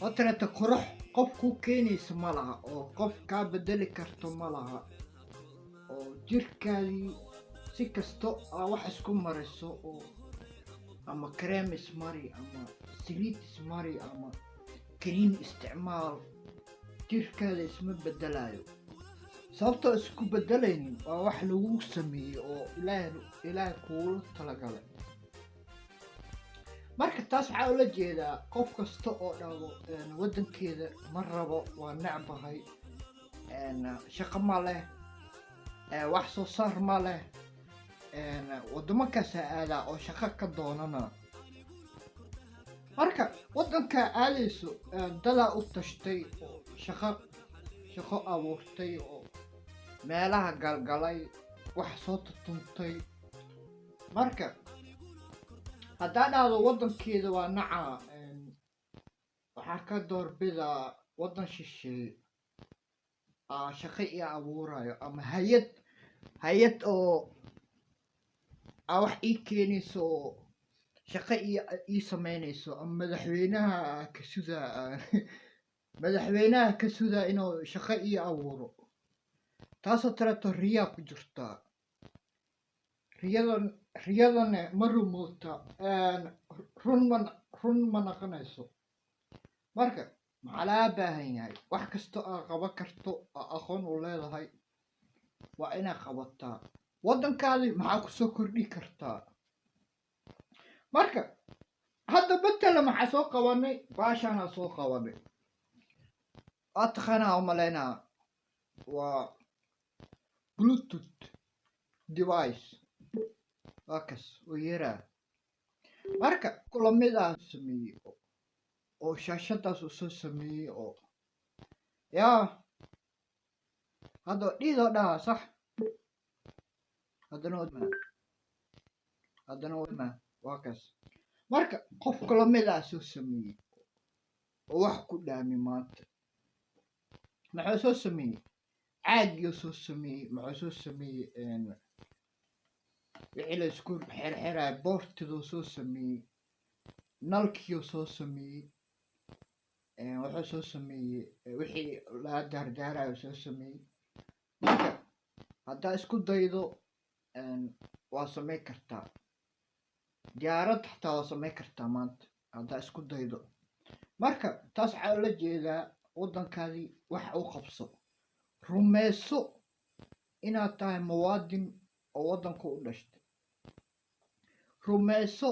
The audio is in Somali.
Oo qurux qof kuu keenaysa ma laha, oo qof kaa bedeli karto ma laha, oo jirkaadii si kasto aa wax isku mariso, oo ama cream ismari ama saliid ismari ama kaniin isticmaal, jirkaada isma bedelayo. Sababtoo isku bedelaynin waa wax lagu sameeyey oo Ilaahay kuula talagalay. Marka taas waxaa ula jeedaa, qof kasta oo dhahdo waddankeeda ma rabo, waa necbahay, shaqo ma leh, wax soo saar ma leh, waddamakaasaa aadaa oo shaqo ka doonana. Marka waddankaa aadayso, dadaa u tashtay oo shaqo abuurtay oo meelaha galgalay, wax soo tutuntay. Marka haddaa dhahdo waddankeeda waa nacaa, waxaa ka doorbidaa waddan shisheeye aa shaqo ii abuurayo ama hay-ad oo aa wax ii keenayso oo shaqo ii sameynayso, ama madaxweynaha ka sugaa, madaxweynaha ka sugaa inuu shaqo ii abuuro, taasoo taleeto riyaa ku jirtaa. Riyadan riyadana ma rumoota, run ma noqonayso. Marka maxaa laga baahan yahay? Wax kasta aa qaban karto oo aqoon u leedahay waa inaad qabataa. Waddankaadi maxaa kusoo kordhi kartaa? Marka hadda matala maxaa soo qabanay? Baashaanaa soo qabanay, waa taqaanaa umaleynaa, waa Bluetooth device, waa kas oo yaraa. Marka kulamidaa sameeyey oo shaashadaas uu soo sameeyey oo yaa hadda dhiidoo dhaha sax, haddana waa kas. Marka qof kulamidaa soo sameeyey oo wax ku dhaami maanta maxuu soo sameeyey? Caagiyuu soo sameeyey. Muxuu soo sameeyey? Wixii la isku xirxiraya, boortiduu soo sameeyey, nalkiyuu soo sameeyey, wuxuu soo sameeyey wixii laga daardaarayo soo sameeyey. Marka haddaa isku daydo, waa samayn kartaa. Diyaarad xataa waa samayn kartaa maanta haddaa isku daydo. Marka taas waxaa ula jeedaa, waddankaadii wax u qabso, rumeyso inaad tahay muwaadin oo waddanka u dhashtay, rumeyso.